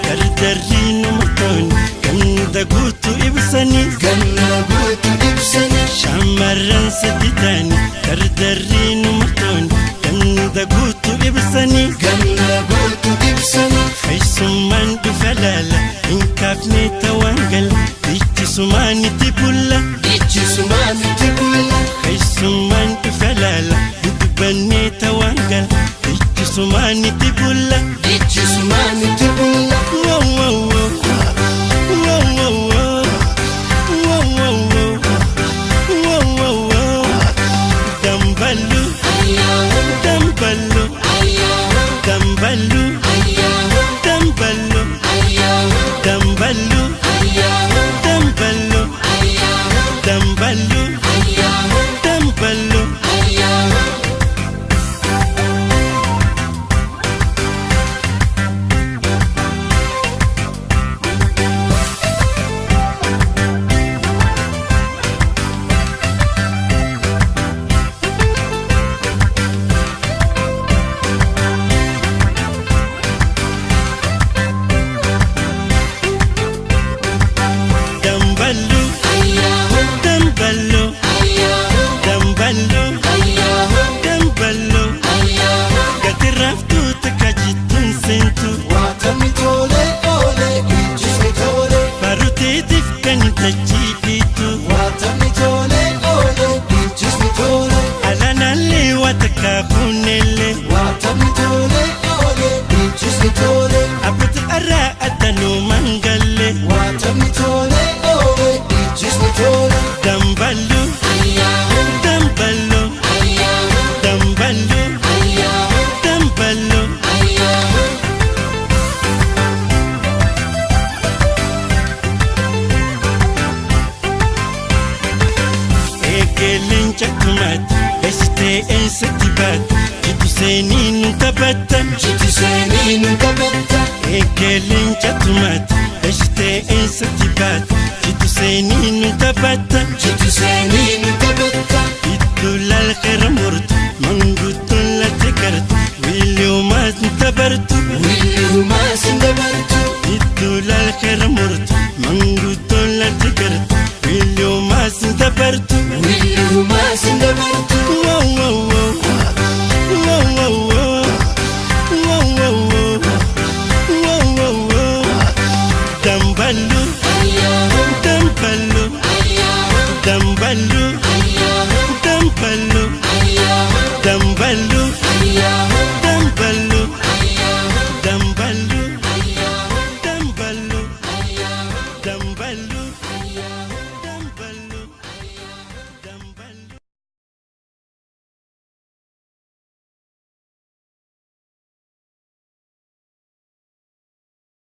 Dardarri numatooni ganda guutuu ibsanii. Ganna guutuu ibsanii. Shamarran sadi ta'anii dardarri numatooni ganda guutuu ibsanii. Ganna guutuu ibsanii. Keessummaan dhufe laala hin kaafne tawaan gala dhichisumaan itti bulla. Dhichisumaan itti bulla. Keessummaan dhufe laala dubbannee tawaan gala dhichisumaan itti bulla. Dhichisumaan itti bulla. Wow wow wow wow wow wow wow wow wow wow wow Damballu damballu damballu damballu damballu damballu damballu damballu. Damballu damballu damballu damballu gati raaftuu takka jittuun seentu. Waatamni tolee oolee dhiichisni tolee. Baruteetiif kan tachii dhiitu. Waatamni tolee oolee dhiichisni tolee. Alaanaallee waa takka fuunellee. Waatamni tolee oolee dhiichisni tolee. Abbootii arraa addanuu mangallee. Waatamni tolee oolee dhiichisni tolee. Damballu damballu damballu damballu. Eegeleen cakkumaatti eessitee eessatti baatti jitu seenii nu taphatta. Jitu seenii nu taphatta. Eegeleen cakkumaatti eessitee eessatti baatti jitu seenii nu taphatta. Jitu seenii nu taphatta. Iddoo lalqeera murtu manguddoon latti gartu wiiliyoomaas nu tabartu. Wiiliyoomaas hin dabartu. Iddoo lalqeera murtu manguddoon latti gartu wiiliyoomaas nu tabartu. Wiiliyoomaas hin dabartu. Wow wow wow wow wow wow wow wow wow wow wow Damballu.